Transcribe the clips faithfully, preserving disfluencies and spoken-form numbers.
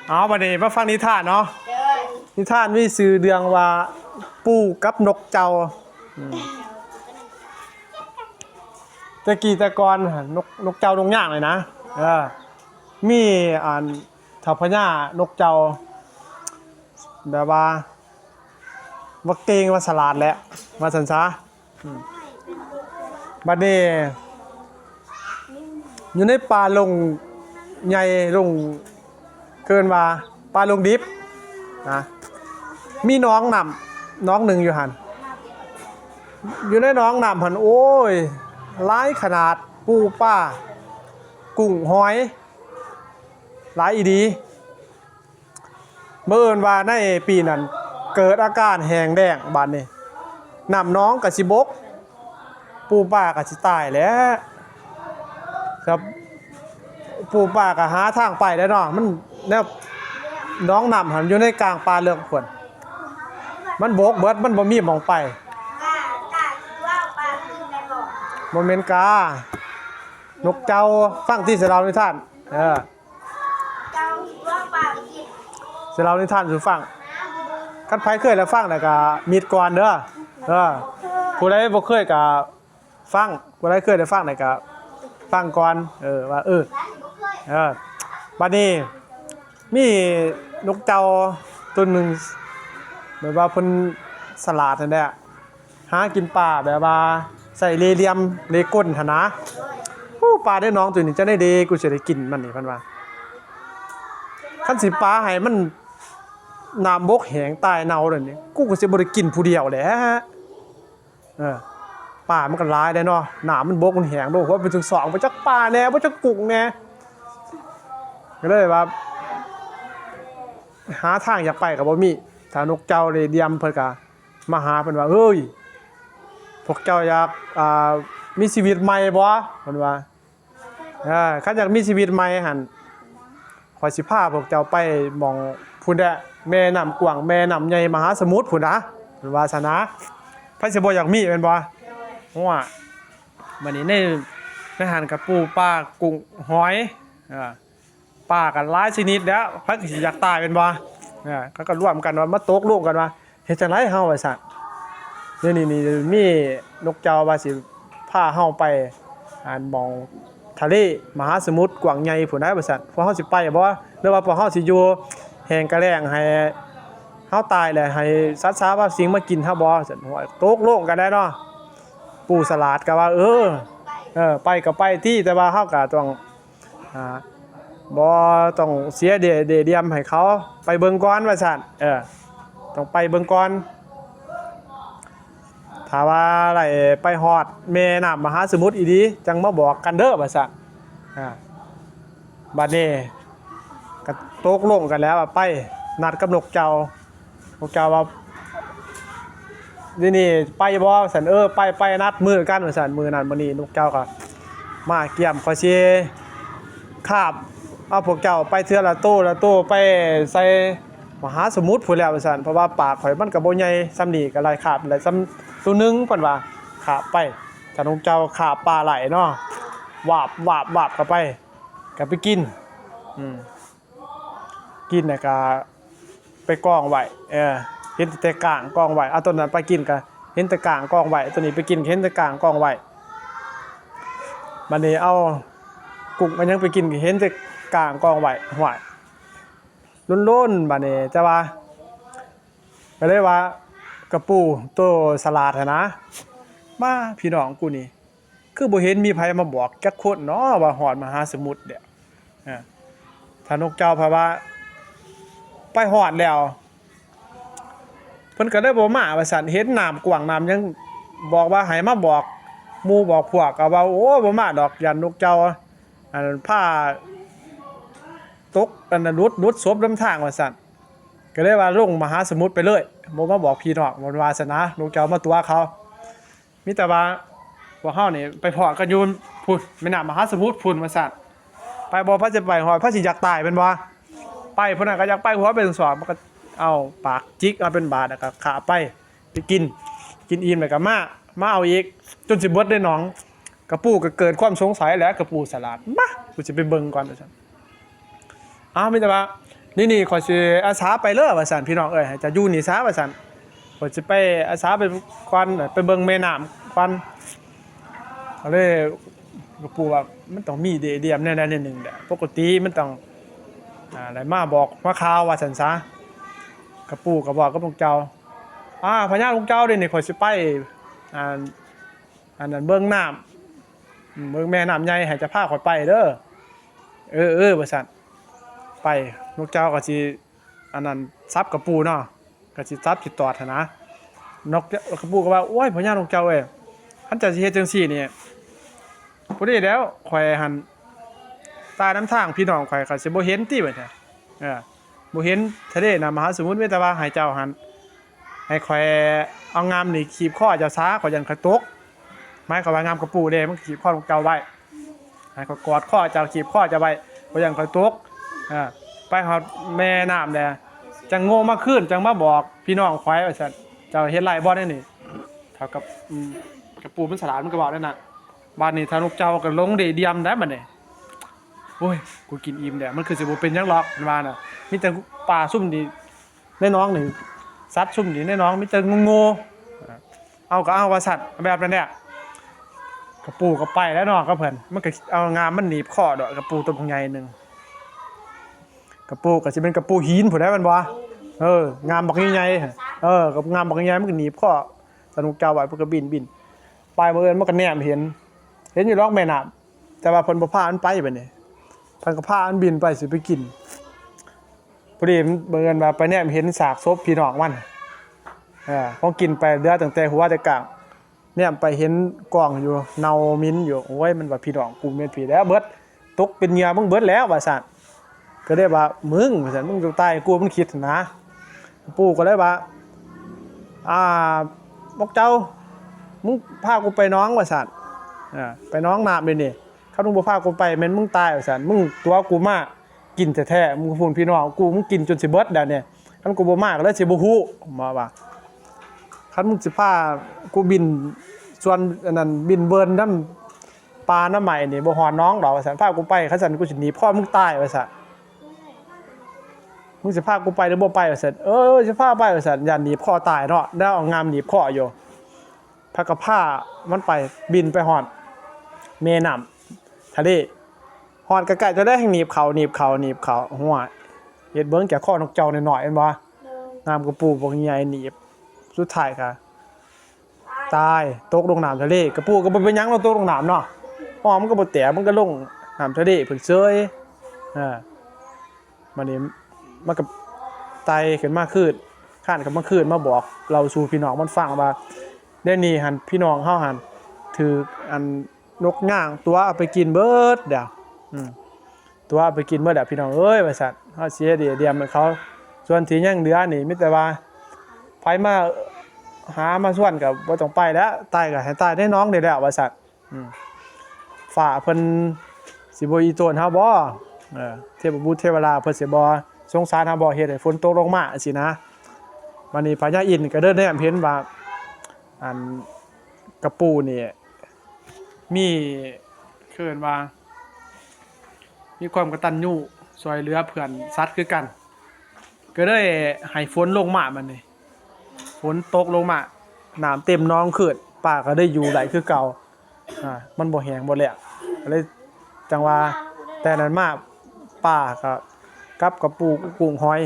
เอา บัดนี้มาฟังนิทานเนาะ นิทานมีชื่อเรื่องว่า ปู่กับนกเจ้า อืม แต่กี้แต่ก่อนหั่น นก นกเจ้านกย่างเลยนะ เออ มีอันเฒ่าพญานกเจ้า แบบว่า ว่าเก่งว่าฉลาดแหละ ว่าซั่นซะ อืม บัดนี้ อยู่ในป่าดงใหญ่ ดง เอิ้นว่าป่าดงดิบนะ มีหนองน้ำหนองหนึ่งอยู่หั่น อยู่ในหนองน้ำหั่น โอ้ย หลายขนาด ปูปลา กุ้งหอย หลายอีหลี บังเอิญว่าในปีนั้นเกิดอาการแห้งแล้ง บัดนี้ น้ำหนองก็สิบก ปูปลาก็สิตายแหละ ครับ ปูปลาก็หาทางไปแล้วเนาะ มันแนว หนองน้ำหั่นอยู่ในกลางป่าเลิกพุ้น มันบกเบิด มันบ่มีหม่องไป บ่แม่นกา นกเจ้า ฟังติ สิเล่านิทาน เออ สิเล่านิทานสู่ฟัง คันไผเคยแล้วฟังแล้วก็มิดก่อนเด้อ เออ ผู้ใดบ่เคยก็ฟัง ผู้ใดเคยได้ฟังแล้วก็ฟังก่อน เออ ว่า เออ เออ บัดนี้ มีนกเจ้าตัวหนึ่ง แบบว่าเพิ่นฉลาดหั่นแหละ หากินปลาแบบว่าใช้เล่ห์เหลี่ยมเล่ห์กลหั่นนะ โอ้ ปลาในหนองตัวนี้จั่งใด๋เด้ กูสิได้กินมันนี่ เพิ่นว่า คันสิปะให้มันน้ำบกแห้งตายเน่าแล้วนี่ กูก็สิบ่ได้กินผู้เดียวแหละ เออ ปลามันก็หลายเด้เนาะ น้ำมันบกมันแห้งโด หัวเป็นถึงสอง บ่จักปลาแหน่ บ่จักกุ้งแหน่ ก็เลยว่า หาทางอยากไปก็บ่มี ถ้านกเจ้าเล่ห์เหลี่ยมเพิ่นก็มาหา เพิ่นว่า เฮ้ย พวกเจ้าอยาก อ่า มีชีวิตใหม่บ่ เพิ่นว่า เออ คันอยากมีชีวิตใหม่หั่น ข้อยสิพาพวกเจ้าไปหม่องพุ้นแหละ แม่น้ำกว้าง แม่น้ำใหญ่ มหาสมุทรพุ้นนะ เพิ่นว่าซั่นนะ ไผสิบ่อยากมีแม่นบ่ โอ้ บัดนี้ใน ในหั่นก็ปูปลากุ้งหอย เออ ปลาก็หลายชนิดแล้ว ไผก็สิอยากตายแม่นบ่ เออ เขาก็ร่วมกันว่า มาตกลงกันว่า เฮ็ดจั่งใด๋เฮา ว่าซั่น นี่ นี่ นี่ มีนกเจ้าว่าสิพาเฮาไป อันหม่องทะเลมหาสมุทรกว้างใหญ่พุ้นนะ ว่าซั่น พวกเฮาสิไปบ่ หรือว่าพวกเฮาสิอยู่แห้งกะแล้งให้เฮาตายแล้วให้สัตว์สาบสิ่งมากินเฮาบ่ ว่าซั่น โอ้ย ตกลงกันแล้วเนาะ ปู่ฉลาดก็ว่า เออ เออ ไปก็ไปติ แต่ว่าเฮาก็ต้อง อ่า บ่ต้องเสียเดเดเดียมให้เขา ไปเบิ่งก่อน ว่าซั่น เออ ต้องไปเบิ่งก่อน ถ้าว่าได้ไปฮอดแม่น้ำมหาสมุทรอีหลี จั่งมาบอกกันเด้อ ว่าซั่น อ่า บัดนี้ก็ตกลงกันแล้วว่าไป นัดกับนกเจ้า นกเจ้าว่า นี่ นี่ ไปบ่ ซั่น เออ ไป ไป นัดมื้อกัน ว่าซั่น มื้อนั้นมื้อนี้ นกเจ้าก็มาเกียม ข้อยสิคาบเอาพวกเจ้าไปเทื่อละโตละโต ไปใส่มหาสมุทรพุ้นแล้ว ว่าซั่น เพราะว่าปากข้อยมันก็บ่ใหญ่ส่ำนี้ ก็ไล่คาบได้ส่ำโตหนึ่ง เพิ่นว่า คาบไป ถ้านกเจ้าคาบปลาไหลเนาะ วาบ วาบ วาบเข้าไป ก็ไปกิน อืม กินแล้วก็ไปกองไว้ เออ เห็นแต่ก้างกองไว้ เอาต้นนั้นไปกินก็เห็นแต่ก้างกองไว้ ต้นนี้ไปกินก็เห็นแต่ก้างกองไว้ บัดนี้เอากุ้งมันยังไปกินก็เห็นแต่ก้างกองไว้ ห้วย ล้นๆ บัดนี้ แต่ว่า ก็เลยว่า กะปู่โตฉลาดหั้นนะ มา พี่น้องกูนี่ คือบ่เห็นมีไผมาบอกจักคนเนาะว่าฮอดมหาสมุทรแล้ว อ่า ถ้านกเจ้าเพิ่นว่า ไปฮอดแล้ว เพิ่นก็เลยบ่มาว่าซั่น เห็นน้ำกว้างน้ำหยัง บอกว่าให้มาบอกหมู่บอกพวก ก็ว่า โอ้ บ่มาดอก ย่านนกเจ้า อันนั้นพาตก อันนั้นหลุด หลุดศพนำทางว่าซั่น ก็เลยว่าลงมหาสมุทรไปเลย บ่มาบอกพี่น้อง เพิ่นว่าซั่นนะ นกเจ้ามาตั๋วเขา มีแต่ว่าพวกเฮานี่ไปพ้อกันอยู่พุ้น แม่น้ำมหาสมุทรพุ้น ว่าซั่น ไปบ่ ไผสิไปฮอด ไผสิอยากตายแม่นบ่ ไปพุ้นน่ะก็อยากไป หัวเป็นศอก มันก็เอาปากจิกเอาเป็นบาด แล้วก็ข้าไป ไปกิน กินอิ่มแล้วก็มา มาเอาอีก จนสิเบิดในหนอง กะปู่ก็เกิดความสงสัยแหละ กะปู่ฉลาด มา กูสิไปเบิ่งก่อน ว่าซั่น อ้าว มีแต่ว่า นี่นี่ ข่อยสิอาสาไปเลยว่าซั่น พี่น้องเอ้ย ให้เจ้าอยู่นี่ซะว่าซั่น ข่อยสิไปอาสาไปก่อน ไปเบิ่งแม่น้ำก่อน ก็เลย กระปู่ว่า มันต้องมีเดเดียมแน่ๆนิดหนึ่งแหละ ปกติมันต้อง อ่า ได้มาบอกมาข่าวว่าซั่นซะ กระปู่ก็บอกกับพวกเจ้า อ่า พญาพวกเจ้าเด้นี่ ข่อยสิไป อ่า อันนั้นเบิ่งน้ำ เบิ่งแม่น้ำใหญ่ ให้เจ้าพาข่อยไปเด้อ เออ เออ ว่าซั่น ไป นกเจ้าก็สิ อันนั้น สับกระปูเนาะ ก็สิสับสิตอดหั้นนะ นกกระปูก็ว่า โอ้ย พญานกเจ้าเอ้ย คันเจ้าสิเฮ็ดจั่งซี้นี่ พอดีแล้ว ข่อยหั่น ตายนำทาง พี่น้องข่อยก็สิบ่เห็นติบัดนี้ เออ บ่เห็นทะเลนะ มหาสมุทร มีแต่ว่าให้เจ้าหั่น ให้ข่อยเอาง่ามนี่ขีบคอเจ้าซะ ข่อยย้านข่อยตก หมายความว่าง่ามกระปูเด้ มันขีบคอของเจ้าไว้ ให้ข่อยกอดคอเจ้า ขีบคอเจ้าไว้ ข่อยย้านข่อยตก อ่า ไปฮอดแม่น้ำแหละ จั่งโง่มาคืน จั่งมาบอกพี่น้องข่อยว่าซั่น เจ้าเฮ็ดไรบ่ได้นี่ เท่ากับ อืม กระปูมันฉลาด มันก็บอกนั่นน่ะ บาดนี้ถ้านกเจ้าก็ลงเดเดียมได้บัดนี้ โอ้ย กูกินอิ่มแล้ว มันคือสิบ่เป็นหยังหรอก มันว่าน่ะ มีแต่ปลาซุ่มนี่ ในหนองนี่ สัตว์ซุ่มนี่ในหนองมีแต่งู เอาก็เอาว่าซั่น แบบนั้นแหละ กระปูก็ไปแล้วเนาะ ก็เพิ่น มันก็เอาง่ามมันหนีบคอดอก กระปูตัวบักใหญ่หนึ่ง กระปูก็สิเป็นกระปูหินพู้นแหละ แม่นบ่ เออ ง่ามบักใหญ่ๆ เออ กับง่ามบักใหญ่ มันก็หนีบคอ สนุกเจ้าไว้ เพิ่นก็บินบิน ไปบังเอิญมันก็แนมเห็น เห็นอยู่ดอกแม่น้ำ แต่ว่าเพิ่นบ่พามันไปบัดนี้ เพิ่นก็พามันบินไปสิไปกิน พอดีมันบังเอิญว่าไปแนมเห็นซากศพพี่น้องมัน เออ ของกินไปเหลือตั้งแต่หัวแต่กลาง แนมไปเห็นกองอยู่ เน่าเหม็นอยู่ โอ้ย มันว่าพี่น้องกูแม่นผีแล้วเบิด ตกเป็นเหยื่อมึงเบิดแล้วว่าซั่น ก็เลยว่า มึงว่าซั่น มึงต้องตายกู มันคิดนะ ปู่ก็เลยว่า อ่า พวกเจ้า มึงพากูไปหนองว่าซั่น อ่า ไปหนองน้ำเดี๋ยวนี้ คันมึงบ่พากูไปแม่นมึงตายว่าซั่น มึงตั๋วกูมากินแท้ๆ มึงพู้นพี่น้องกู มึงกินจนสิเบิดแล้วเนี่ย คันกูบ่มาก็เลยสิบ่ฮู้ มาว่า คันมึงสิพากูบินส่วนอันนั้น บินเบินนำป่านำไม้นี่ บ่ฮอดหนองดอกว่าซั่น พากูไป คันซั่นกูสิหนีบคอมึงตายว่าซั่น มึงสิพากูไปหรือบ่ไปว่าซั่น เออ สิพาไปว่าซั่น ย้านหนีบคอตายเนาะ แล้วเอาง่ามหนีบคออยู่ พาก็พามันไป บินไปฮอดแม่น้ำทะเล ฮอดใกล้ๆ จะได้หนีบเขา หนีบเขา หนีบเขา หัว เฮ็ดเบิ่งแก่คอนกเจ้าน้อยๆ แม่นบ่ โดย ง่ามกระปูบักใหญ่หนีบ สุดท้ายก็ตาย ตกลงน้ำทะเล กระปูก็บ่เป็นหยังเนาะ ตกลงน้ำเนาะ อ้อ มันก็บ่แตก มันก็ลงน้ำทะเลพุ้นเสย อ่า บัดนี้มันก็ไต่ขึ้นมาคืน คานขึ้นมาคืน มาบอกเล่าสู่พี่น้องมันฟังว่า เดี๋ยวนี้หั่น พี่น้องเฮาหั่น ถืกอันนกย่างตั๋วเอาไปกินเบิดแล้ว อืม ตั๋วเอาไปกินเบิดแล้วพี่น้องเอ้ย ว่าซั่น เฮาเสียเดียเดียมให้เขา ส่วนที่ยังเหลือนี่มีแต่ว่า ไผมาหามาชวนก็บ่ต้องไปแล้ว ตายก็ให้ตายในหนองนี่แหละ ว่าซั่น อืม ฟ้าเพิ่นสิบ่อีโตนเฮาบ่ เออ เทพบุตรเทวดาเพิ่นสิบ่สงสารเฮาบ่ เฮ็ดให้ฝนตกลงมาจั่งซี้นะ บัดนี้พญาอินทร์ก็เดินแนมเห็นว่า อันกระปูนี่ มี คือว่า มีความกตัญญูช่วยเหลือเพื่อนสัตว์คือกัน ก็เลยให้ฝนลงมาบัดนี้ ฝนตกลงมา น้ำเต็มหนองขึ้น ปลาก็ได้อยู่ได้คือเก่า อ่า มันบ่แห้งบ่แล้ง ก็เลยจั่งว่า แต่นั้นมา ปลาก็กับกระปูกุ้งหอย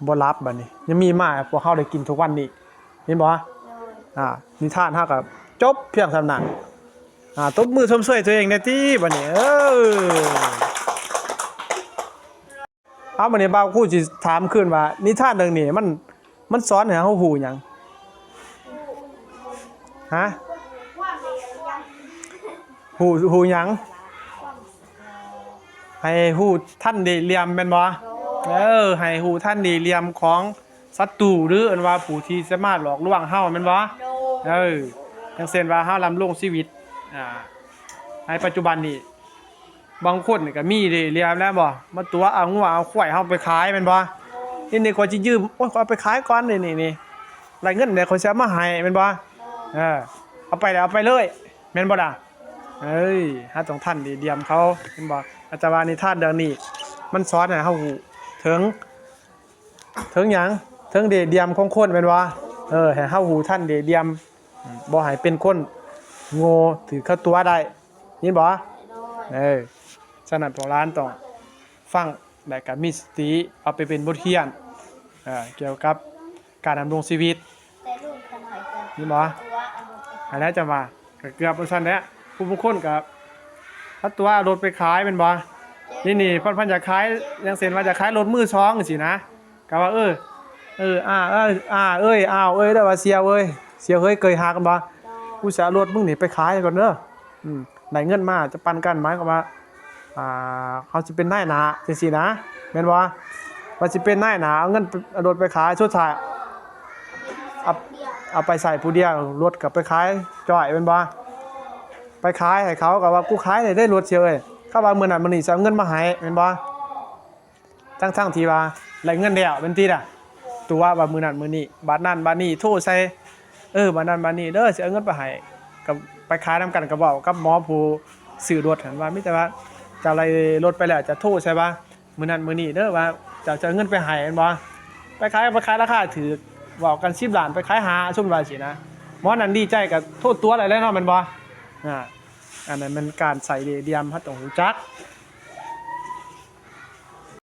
บ่หลับบัดนี้ ยังมีมาให้พวกเฮาได้กินทุกวันนี้ เห็นบ่ อ่า นิทานเฮาก็จบเพียงส่ำนั้น อ่า ตบมือชมเชยตัวเองแหน่ติบัดนี้ เออ เอา บัดนี้บ่าวครูสิถามคืนว่า นิทานเรื่องนี้มัน มันสอนให้เฮาฮู้หยัง ฮะ ฮู้ ฮู้หยัง ให้ฮู้ทันเหลี่ยมแม่นบ่ เออ ให้ฮู้ทันเหลี่ยมของศัตรู หรืออันว่าผู้ที่จะมาหลอกลวงเฮาแม่นบ่ โดย เออ อย่างเช่นว่าเฮาดำรงชีวิต อ่า ในปัจจุบันนี้ บางคนนี่ก็มีเหลี่ยมแล้วบ่ มาตั๋วเอางัวเอาควายเฮาไปขายแม่นบ่ นี่ นี่ข่อยสิยืม โอ้ย ข่อยเอาไปขายก่อน นี่ นี่ นี่ ได้เงินแล้วข่อยสิเอามาให้แม่นบ่ เออ เอาไปแล้วเอาไปเลย แม่นบ่ล่ะ เอ้ย เฮาต้องทันเหลี่ยมเขา เห็นบ่ อาจารย์ว่านิทานเรื่องนี้ มันสอนให้เฮาฮู้ เถิง เถิงหยัง เถิงเดเหลี่ยมของคนแม่นบ่ เออ ให้เฮาฮู้ทันเดเหลี่ยม อืม บ่ให้เป็นคนโง่ ถืกเขาตั๋วได้ ยินบ่ โดย เออ ฉะนั้นพวกหลานต้องฟัง และก็มีสติ เอาไปเป็นบทเรียน เอ่อ เกี่ยวกับการดำรงชีวิต แต่ลูกขน้อยก็ ยินบ่ ตั๋วเอารถไป อันนั้นจะว่า ก็เกือบว่าซั่นแหละ ผู้บางคนก็เอาตั๋วเอารถไปขายแม่นบ่ นี่นี่ เพิ่น เพิ่นอยากขาย อย่างเช่นว่าอยากขายรถมือสองจังซี้นะ ก็ว่า เออ เออ อ่า เออ อ่า เอ้ย อ้าว เอ้ย เด้อว่า เสี่ยวเอ้ย เสี่ยวเอ้ย เกยหักกันบ่ กูสิเอารถมึงนี่ไปขายก่อนเด้อ อืม ได้เงินมาจะปันกัน หมายความว่า อ่า เขาสิเป็นนายหน้าจังซี้นะ แม่นบ่ ว่าสิเป็นนายหน้า เอาเงิน เอารถไปขาย สุดท้าย เอา เอาไปใส่ผู้เดียว รถก็ไปขายจ้อยแม่นบ่ ไปขายให้เขา ก็ว่า กูขายได้ ได้รถเสี่ยวเอ้ย เขาว่ามื้อนั้นมื้อนี้สิเอาเงินมาให้ แม่นบ่ ทั้งๆที่ว่าได้เงินแล้วแม่นติล่ะ ตั๋วว่ามื้อนั้นมื้อนี้ บัดนั้นบัดนี้ โทรใส่ เออ บัดนั้นบัดนี้เด้อ สิเอาเงินไปให้ ก็ไปขายนำกัน ก็เว้ากับหมอผู้ซื้อรถหั้นว่า มีแต่ว่าเจ้าได้รถไปแล้ว จะโทรใส่ว่า มื้อนั้นมื้อนี้เด้อ ว่าเจ้าจะเอาเงินไปให้แม่นบ่ ไปขาย ไปขายราคาถูก เว้ากันสิบล้าน ไปขายห้า ซุมว่าซี้นะ หมอนั้นดีใจก็โทรตั๋วแล้วแหละเนาะ แม่นบ่ อ่า อันนั้นมันการใส่เหลี่ยม เฮาต้องรู้จัก